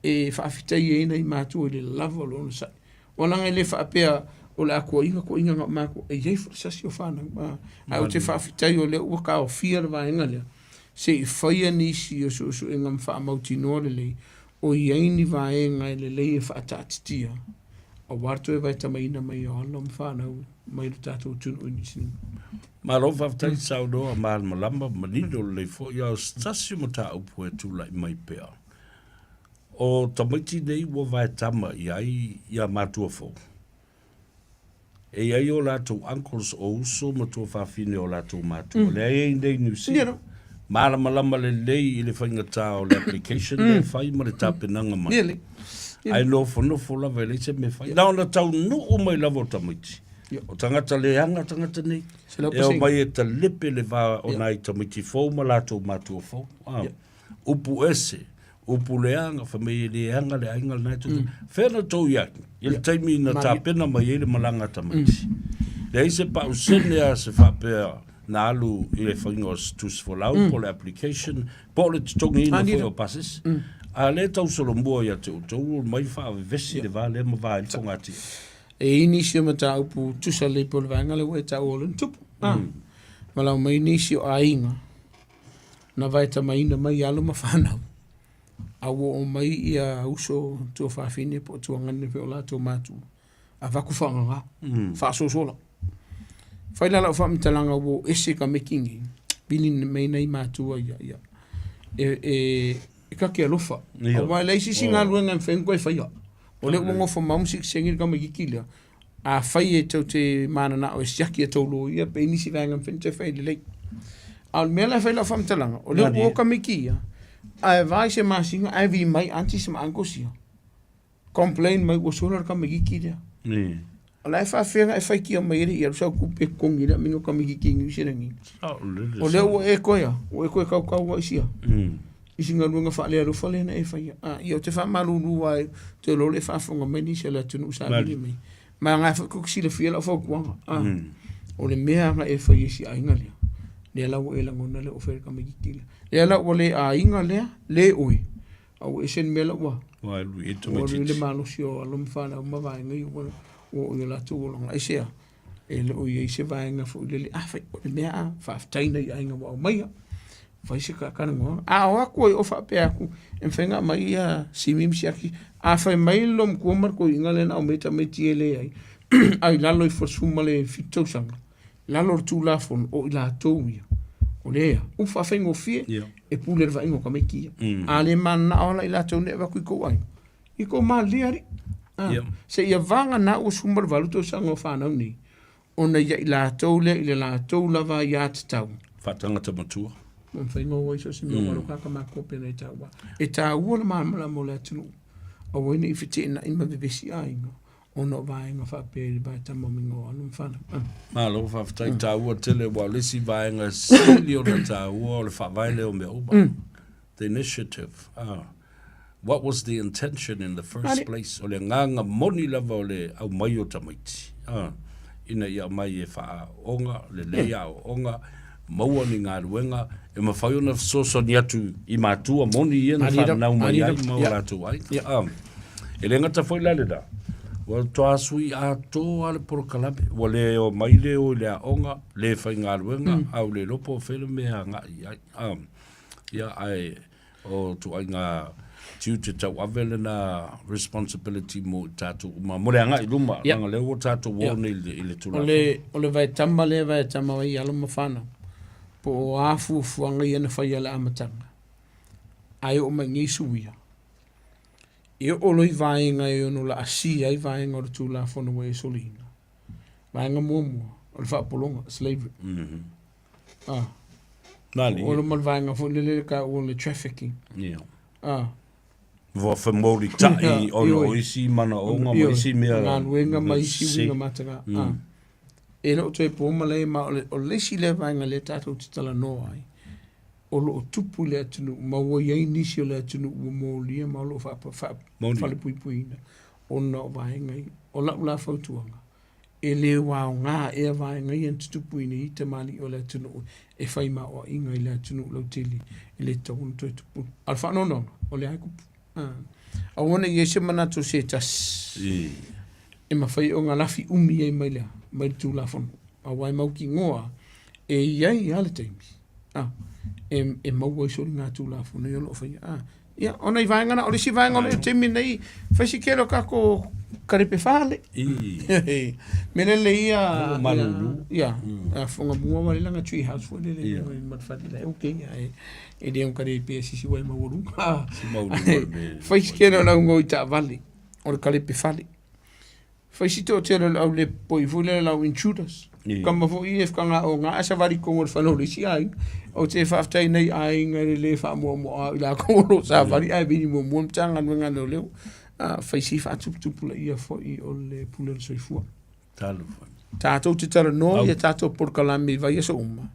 e faafetaia ai nai matua i le lava o le onosai. Aua leaga e le faapea o le a tuuaiina tuuaiga na o matua, e i ai foi le sasi o fanau. A, ae ou te faafetai o lea ua taofia le vaega lea, se i faia nisi o suesuega ma faamautinoa lelei o i ai ni vaega e lelei e faataatitia aua le toe vaetamaina mai o alo ma fanau mai le tatou atunuu i Niu Sila. Malo faafetai saunoa malamalama manino lelei foi, a o se tasi o mataupu e tulai mai pea, o tamaiti nei ua vaetama i ai ia matua fou. E i ai o latou uncles o uso ma tuafafine o latou matua. Lea e i ai nei i Niu Sila. Malamalama lelei i le faigata o le application lea e fai ma le tapenaga mai. Ae nofonofo lava e leai se mea e fai. Na ona taunuu mai lava o tamaiti. O tagata leaga tagata nei. E omai e talepe le va o nai tamaiti fou ma latou matua fou. Upu ese, upu leaga, fai mai e leaga le aiga lena e tou te. Fea na tou i ai i le taimi na tapena mai ai le malaga a tamaiti? Leai se pausene a se faapea na alu i le faiga o se tusi folau po o le application po o le totogiina foi o pasese. A lea e tau solomua ia te outou mai faavevesi le va lea ma va ai le fogatia. E i ai nisi o mataupu tusa lelei po o le vaega lea ua e taua o lea na tupu. Valaau mai nisi o aiga na vaetamaina mai alo ma fanau, a ua oo mai ia uso tuafafine po o tuagane pei o latou matua, avatu faagaga, faasoasola. Fai la lau faamatalaga ua oo ese tamaiti nei, vili mai nai matua ia, ia. E ta te alofa, aua e leai se isi galuega e mafai ona toe faia. O lea ua nofo mau ma sitiseni le tamaititi lea, afai e tou te mananao e siaki a tou loia pe i ai nisi vaega e mafai ona toe fai lelei. A o le mea la e fai lau faamatalaga, o lea ua o tamaiti ia, ae va i se masina ae vi mai aunties ma uncles ia, complain mai ua sola le tamaititi lea. O la e faafefea ona e faitio mai ai le alu sau tupe e totogi ai le aumaiga o tamaititi i Niu Silani. O lea ua e toe a, ua e toe tautau ai isi a. Isi galuega faalealofa lea na e faia. A, ia ou te faamalulu lava ou te iloa o lea e faafofoga mai nisi o le atunuu sa vili mai. Ma o lena foi tou te silafia lau fautuaga. A, o le mea lava na e faia i si aiga lea, lea la ua e lagona lea ua fai e le tamaititi lea. Lea la ua le aiga lea, le oe, a ua ese le mea la ua Ua alu i ai ua alu i ai le malosi o alo ma fanau ma vaega ia ua oo i o latou olaga. Aisea? E le o i ai se vaega foi lele, afai o le mea a, faafetai nai aiga ua aumaia, fai se talanoaga. A o atu ai o faapea atu, e mafai ona aumai ia Simi ma Siaki. A fai mai le loomatua ma le toeaina lea na aumai tamaiti e leai, a i lalo ifo o le 17 tausaga, lalo o le Tulafono, o i latou ia, o lea ua faafaigofie e pule i le vaaiga o tamaiti ia. A le mananao lava la i latou nei e avatu i tou aiga, i tou malilie alii. Seia vagana ua 18 tausaga o fanau nei, ona ia i latou lea i le latou lava aiatatau. Faatagata matua. Ua mafai ona o ai so o se mea ua kaka matou pei ona e taua. E taua le malamalama o le atunuu, aua ne i feteenai ma vevesi aiga ona o vaega faapea i le vaetama o alo ma fanau. Malo faafetai, taua tele aua o le isi vaega sili ona taua o le faavae lea o mea uma. The initiative. What was the intention in the first place? O le agaga moni lava o le aumai o tamaiti, ina ia aumai e faaaooga, lelei aoaoga, maua ni galuega e mafai ona fesoasoani atu i matua moni ia na fanau mai ai ma o latou aiga. E le gata foi la lena, ua toa sui atoa le polokalame, ua le omai le o i le aoga, le faigaluega, a ua le iloa po o fea le mea e agai i ai. Ia, ae o ituaiga tiute tauave lena responsibility mo i tatou uma, mo le agai i luma, leaga o lea ua tatou o nei i le Tulafono. O le vaetama lea e vaetama ai alo ma fanau, po o a fuafuaga ia na faia i le amataga, ae oo mai nei suia, e oo loa i vaega e ono laasia ai vaega o le Tulafono ua e soliina. Vaega muamua, o le faapologa, slavery. Ah. Malie. O le ma le vaega foi lele le taua o le trafficking. Yeah. Ah. Ua femolitai ona o isi manaoga ma isi mea. Galuega ma isi uiga mataga. Ah. E le o toe po malae ma o le isi lea vaega lea tatou te talanoa ai, o lo o tupu i le atunuu ma ua i ai nisi o le atunuu ua molia ma o lo o faafalepuipuiina ona o vaega ia. O lau la fautuaga, E le ua aoga ea vaega ia na tutupu i nei tamalii o le atunuu e fai maoaiga i le atunuu lautele e le tatau ona toe tupu. A o le faanoanoaga, o lea e tupu. Aua ne i i ai se manatu o se tasi e mafai ona lafi umi ai mai le a? Mai le Tulafono. Aua e mautinoa e i ai lava le taimi e maua ai soligatulafono ia o lo o faia. Ia, o nai vaega na, o le isi vaega o le taimi nei, fai si tele o tatou kalepe fale. Mea lele ia, Ua malulu. ia, a fonga mua wale langa tree house foi lele Ia. ma le fale la e okay, ae e le kalepe sisi wai maualuga. Si maualuga le mea. Fai si tele o le au ngoi taavale, o le kalepe fale. Fai si toatele o le au le popoi foi lea le au intruders. Ia. Kama foi ia whakangao ngā asa wari kongo le whanau le isi aiga. O te whaaftai nei aiga le le whaamoamoa au i la kongo lo sa wari ai vini mua mua mtanga nuenga leo leo. Fai si whaatuputupu la ia foi o le pule le soifua. Talofa. Tātou te talanoa ia tātou polokalame i vaiaso uma,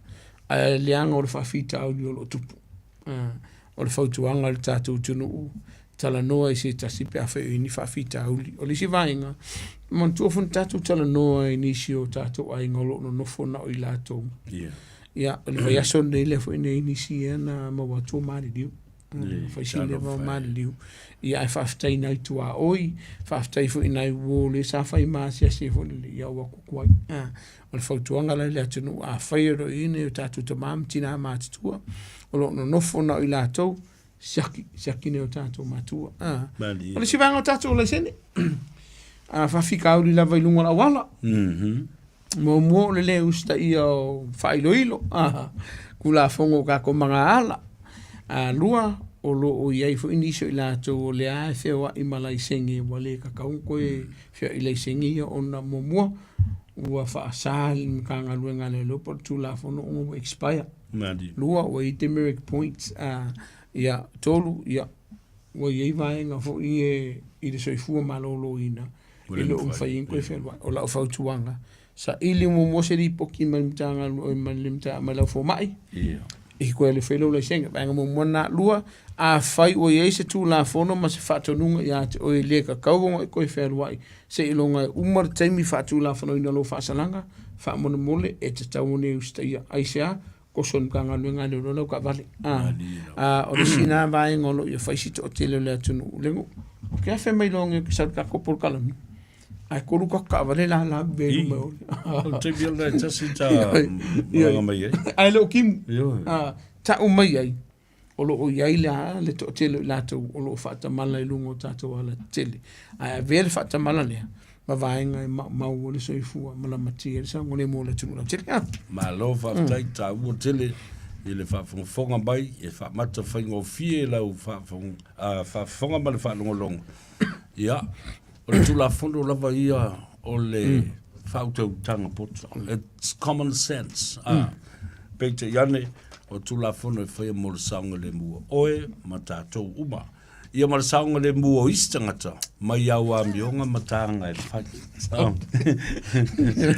ae leaga o le faafitauli o lo o tupu. O le fautuaga i le tatou atunuu, talanoa i se tasi pe afai o i ai ni faafitauli. O le isi vaega, manatua foi na tatou talanoa i nisi o tatou aiga o lo o nonofo na o i latou. Ia, o le vaiaso lenei lea foi na i ai nisi ia na maua atu o maliliu. Fai si leva o maliliu. Ia ae faafetai nai tuaoi, faafetai foi nai uo lea sa fai ma asiasi ai foi lele, ia ua kuku ai. O le fautuaga la i le atunuu, afai o lo o i ai nai o tatou tama ma tina matutua o lo o nonofo na o i latou, siaki, siaki nai o tatou matua. O le isi vaega o tatou laisene, faafitauli lava i luga o le auala. Muamua o le le usitaia o faailoilo, Tulafono o tatou magaala. Lua, o lo o i ai foi nisi o i latou o lea e feoai ma laisene ua le tatau ona toe feoai i laisene ia ona muamua, ua faasa e le Matagaluega a Leoleo po o le Tulafono ona ua expire. Lua, ua i ai demerit points. Ia, tolu, ia, ua i ai vaega foi ia i le soifua maloloina e le o mafai ai ona toe fealuai. O lau fautuaga, saili muamua se lipoti mai le Matagaluega, mai le Matagaluega, mai lau fomai, e toe alu e fai lou laisene. Vaega muamua lena. Lua, afai ua i ai se Tulafono ma se faatonuga ia te oe e le tatau ona e toe fealuai seiloga e uma le taimi faatulafonoina o lou faasalaga, faamolemole e tatau ona e usitaia. Aisea? Koso i le Matagaluega a Leoleo lau taavale. O le isi lena vaega o lo o ia fai si toatele o le atunuu. Le nuu, ou te afe mai loa nei ou te sau i le tatou polokalame, ae tolu tatou taavale la la veve i luma e ole. O le taimi lena e tasi ta malaga mai ai. Ae le o timu. Tau mai ai, o lo o i ai la le toatele o i latou o lo o faatamala i luga o tatou alatetele. Ae avea le faatamala lea ma vaega e maumau ai le soifua ma lamatia ai le saogalemu o le atunuu lautele. Ah. Malo faafetai mm. taua tele i le faafogafoga mai e faamata faigofie lau faafofoga ma le faalogologo. Ia, o le Tulafono lava ia o le mm. faautautaga poto. It's common sense. Ah. Mm. Peitai ane, o Tulafono e faia mo le saogalemu o oe ma tatou uma. Ia ma le saogalemu o isi tagata mai au amioga ma tāga e fai.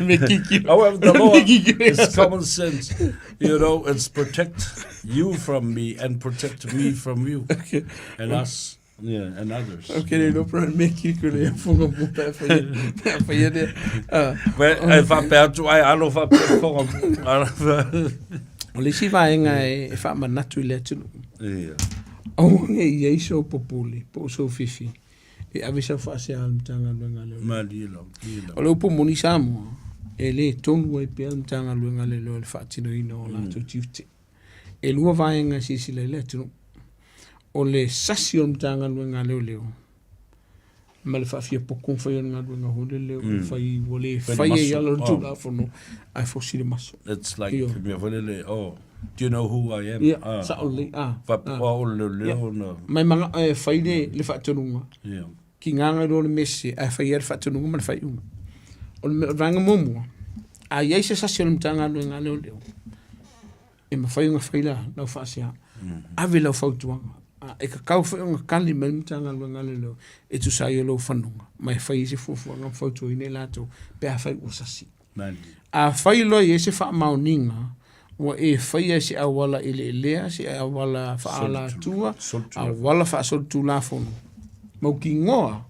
Me kiki. However, the law is common sense. You know, it's protect you from me and protect me from you. Okay. And us. Yeah, and others. Okay, le iloa pe me kiki le fonga mo pe whai pe whai le. Pe e whapea atu ai alo whapea fonga mo. O le isi vaega e faamanatu i le atunuu. Ia. Aua ne i ai sou popole po o sou fifi e ave sau faasea a le Matagaluega a Leoleo. Malie lava, malie lava. O le upu moni Samoa, e le tonu ai pea le Matagaluega a Leoleo i le faatinoina o latou tiute. E lua vaega e silasila i ai le atunuu. O le sasi o le Matagaluega a Leoleo ma le faafiapoto fai o le galuega foi lele ua fai ua le Fai le fai ai maso. ala o le Oh. Tulafono ae fosi le maso. It's like, Io. mea foi lele, oh, do you know who I am? Ia, Ah. sao lelei. Ah, Faapea ah. o le leoleo na, Ma e maga, e fai le, le faatonuga. yeah. Ki ngā loa le mese ae fai ai le faatonuga ma le faaiuga. O le, o le vaega muamua, a i ai se sasi o le Matagaluega a Leoleo, e mafai ona fai la, lau faasea. Ave lau fautuaga. A, e tatau foi ona tali mai le Matagaluega a Leoleo e tusa ai o lou fanuga, ma e fai ai se fuafuaga ma fautuaina i latou pe afai ua sasi. Afai loa e i ai se faamaoniga ua e faia i se auala eleelea, se auala faaalatua, auala faasolitulafono, mautinoa,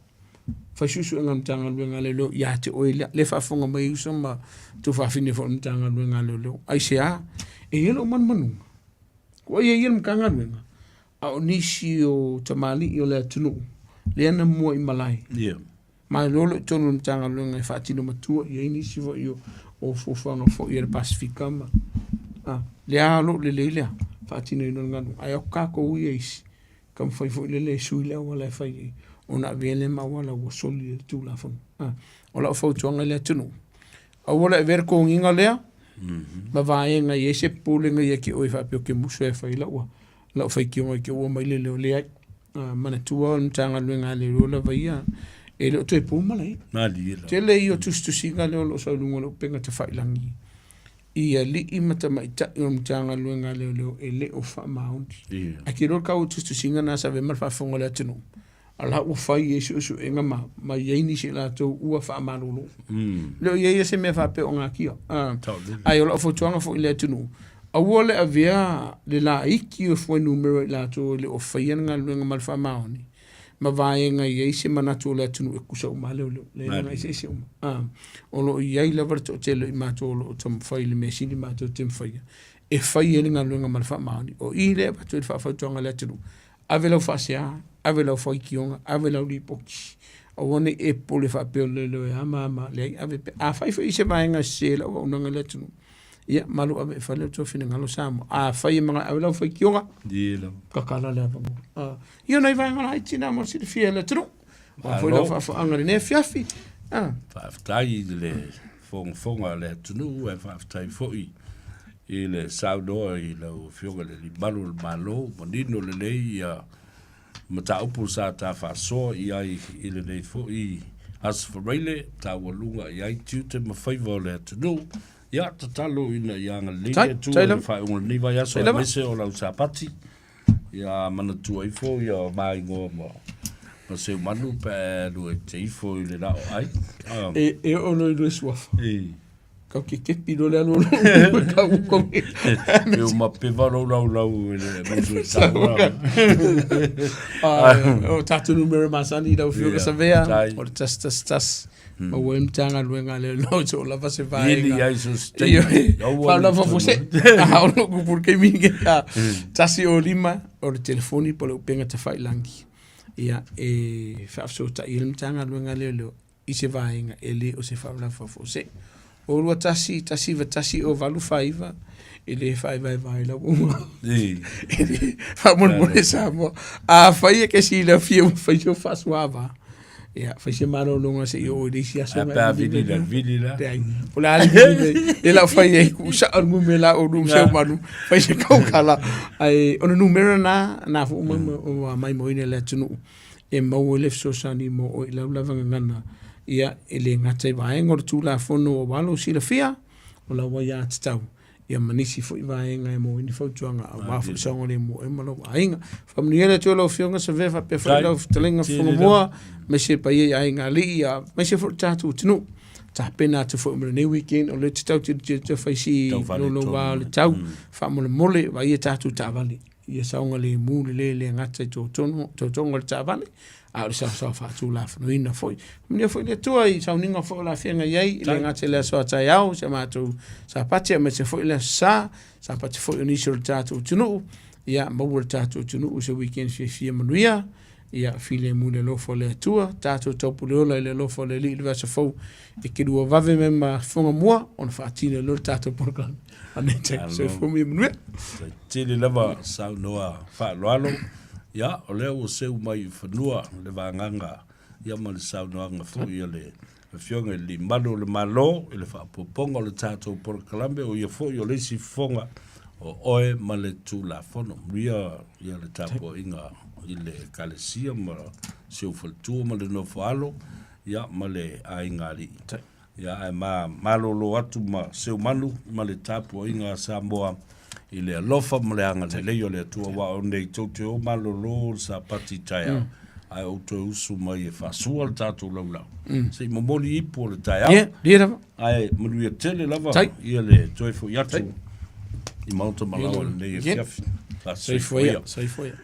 Fai suesuega a le Matagaluega a Leoleo ia te oe lea, lea e faafofoga mai uso ma tuafafine foi o le Matagaluega a Leoleo. Aisea? E i ai lou manumanuga, ua i ai ia le Matagaluega, a o nisi o tamalii o le atunuu lea na mua i malae. Yeah. Ma e o i totonu o le Matagaluega e faatino matua i ai nisi foi o fuafuaga foi a le Pasefika ma lea o lo o lelei lea faatinoina o le galuega. Ae o tatou ia isi, taumafai foi lele e sui le auala e fai ai ona avea lea ma auala ua soli ai le Tulafono. O lau fautuaga i le atunuu, aua le avea le toniga lea ma vaega e i ai se popolega ia te oe faapea ou te musu e fai lau lau faitioga i te i ua omai leoleo. Leai. Manatua o le Matagaluega a Leoleo lava ia, e le o toe po malae. Malie lava. Tele ia o tusitusiga lea o lo o sau i luga o le upega tafailagi i alii ma tamaitai o le Matagaluega a Leoleo e le o faamaoni. Ia. Ae te iloa le tau o tusitusiga na sa avea ma le faafofoga a le atunuu, a la ua fai i ai suesuega ma ma i ai nisi o latou ua faamalolo. Le o i ai se mea faapea o natia. Ae o lau fautuaga foi i le atunuu, aua le avea le laiti o fuainumera i latou e le o faia le galuega ma le faamaoni ma vaega e i ai se manatu o le atunuu e tutusa uma lava leoleo. Leai leaga e eseese uma. O lo o i ai lava le toatele o i matou o lo o taumafai i le mea sili matou te mafaia e fai ai le galuega ma le faamaoni. O i lea e avatu ai le faafautuaga i le atunuu, ave lau faasea, ave lau faitioga, ave lau lipoti. Aua ne i e popole faapea o le leoleo e a ma a ma a. Leai, ave pea. Afai foi i se vaega e sese ai lau auaunaga i le atunuu, ia malu ave i fale lo outou finagalo Samoa. Afai e manao e ave lau faitioga, tatala le avanoa. Ia o nai vaega laiti na mo le silafia e le atunuu. Aua foi lau faafofogaaga i lenei afiafi. Faafetai i le fogafoga a le atunuu ae faafetai foi i le saunoa i lau Afioga i le Alii Malu o le Malo, manino lelei ia mataupu sa ta faasoa i ai i lenei foi Aso Faraile, taualuga i ai tiute ma faiva o le atunuu. Ia, tatalo ina ia agalelei le Atua i le faaiuga o lenei vaiaso aemaise o lau Sapati. Ia manatua ifo ia ma igoa ma ma Seumanu pe a e alu e te ifo i le la'o ai. E e oo loa i lua suafa. E. Kau ke kepi loa le alu alu kau kau. E uma peva lou laulau i le musu i taua. O tatou numera masani i lau Afioga Savea, o le 111 maua ai Matagaluega a Leoleo so o lava se vaega. Ili ai so se taimi. Faalafa fose. A o lou kupu le taimi lenei. 105 o le telefoni po o le upega tafailagi. Ia, e faafesootai ai le Matagaluega a Leoleo i se vaega e le o se faalavelave faafuasei. O 21 191 o 85 e le faevaevae lau uma. Faamolemole Samoa. Afai e ke silafia ua fai sou faasuava, ia fai se malologa seia oo i le isi aso. Ae pe a vili la, vili la. Leai. O le a le vili nei. Lea la ua fai ai ku'u sa'o le numera o luma seumanu, fai se kaukala. Ae o le numera lena, na foi ua maimoaina e le atunuu e maua ai le fesoasoani mo oe i lau lava gagana. Ia, e le gata i vaega o le Tulafono aua lou silafia, o lau aiatatau, ia ma nisi foi vaega e maua ai ni fautuaga aua foi le saogalemu o oe ma lou aiga. Faamanuia le Atua i lau Afioga Savea faapea foi lau fetalaiga Fofogamua, aemaise le paia i aiga alii, aemaise foi le tatou atunuu. Tapena atu foi mo lenei weekend, o lea e te tau tilotilo atu e fai si louloua o le tau, faamolemole, vaaia tatou taavale ia saogalemu lelei e le gata i totonu o le taavale, a o le saosaoa faatulafonoina foi. Manuia foi le Atua i sauniga foi o le a feagai ai, e le gata i le aso a taeao, si a matou Sapati, aemaise foi le aso Sa, Sapati foi o nisi o le tatou atunuu. Ia maua le tatou atunuu i se weekend fiafia manuia. Ia filemu i le alofa o le Atua, tatou taupule ola i le alofa o le Alii i le vaiaso fou e kelua vave mai ma fofoga mua ona faatino ai loa le tatou polokalame. Amene. Soifua ma ia manuia. Tele lava saunoa faaaloalo, ia, o lea ua seu mai i fanua le vagaga ia ma le saunoaga foi a le Afioga i le Alii Malu o le Malo i le faaopoopoga o le tatou polokalame, o ia foi o le isi fofoga o oe ma le Tulafono. Manuia ia le tapuaiga i le Ekalesia ma si ou faletua ma le nofo alo, ia ma le aiga alii. Ia ae ma malolo atu ma Seumanu ma le tapuaiga a Samoa i le alofa ma le agalelei o le Atua, aua o nei tou te o malolo le Sapati taeao, ae ou toe usu mai e faasua le tatou laulau. Se i momoli ipu o le taeao. Ia, ia lava. Ae manuia tele lava Tai. ia le toe foi atu i Maota Malawa i lenei Ia. afiafi. Soifua ia, soifua ia.